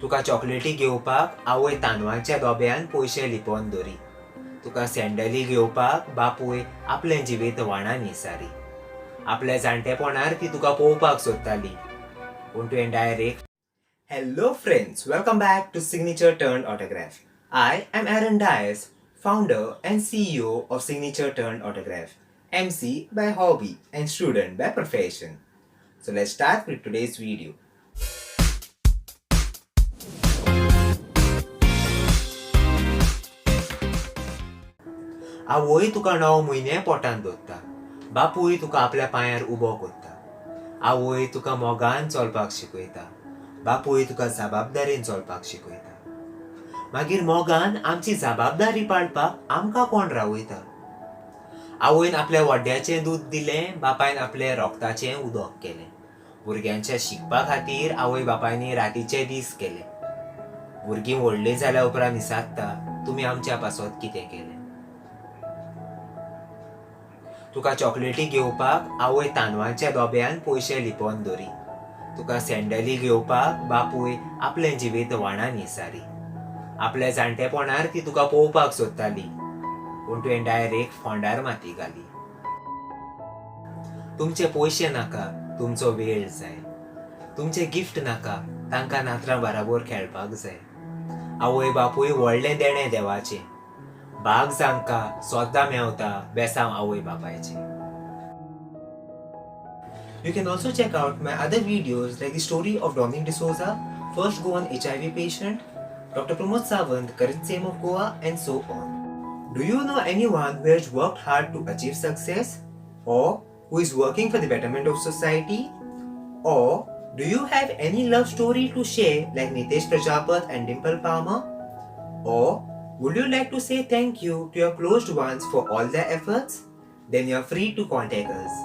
तुका चॉकलेटी घेवपाक आवय तांदळांच्या दोब्यान पयशे लिपोवन दवरी. तुका सँडली घेवपाक बापूय आपलें जिवीत व्हाणांनी सारी. आपल्या जाणटेपणार ती तुका पळोवपाक सोदताली, पूण तुवें direct. Hello friends, welcome back to Signature Turn Autograph. I am Aaron Dias, founder and CEO of Signature Turn Autograph, MC by hobby and student by profession. So let's start with today's video. आवय तुका 9 म्हयने पोटांत दवरता, बापूय तुका आपल्या पांयार उबो करता. आवय तुका मोगान चलपाक शिकयता, बापूय तुका जबाबदारीन चलपाक शिकयता. मागीर मोगान आमची जबाबदारी पाळपाक आमकां कोण रावयता? आवयन आपल्या वड्याचें दूद दिलें, बापायन आपलें रोगताचें उदक केलें. भुरग्यांच्या शिकपा खातीर आवय बापायनी रातीचे दीस केले. भुरगीं व्हडलीं जाल्या उपरांत विचारता, तुमी आमच्या पासत कितें केलें? तुका चॉकलेटी घेवपाक आवय तांदळांच्या दोब्यान पयशे लिपोवन दवरी. तुका सँडली घेवपाक बापूय आपलें जिवीत व्हाणांनी सारी. आपल्या जाणटेपणार ती तुका पळोवपाक सोदताली, पूण तुवें डायरेक्ट फोंडार माती घाली. तुमचे पयशे नाका, तुमचो वेळ जाय. तुमचे गिफ्ट नाका, तांकां नातरां बराबर खेळपाक जाय. आवय बापूय व्हडलें देणें देवाचें. भाग जांकां सद्दां मेवता बेसांव आवय बापायचें. You can also check out my other videos like the story of Dominic D'Souza, first Goan HIV patient, Dr. Pramod Sawant, current CM of Goa, and so on. Do you know anyone who has worked hard to achieve success? Or who is working for the betterment of society? Or do you have any love story to share like Nitesh Prajapat and Dimple Palmer? Or would you like to say thank you to your closed ones for all their efforts? Then you are free to contact us.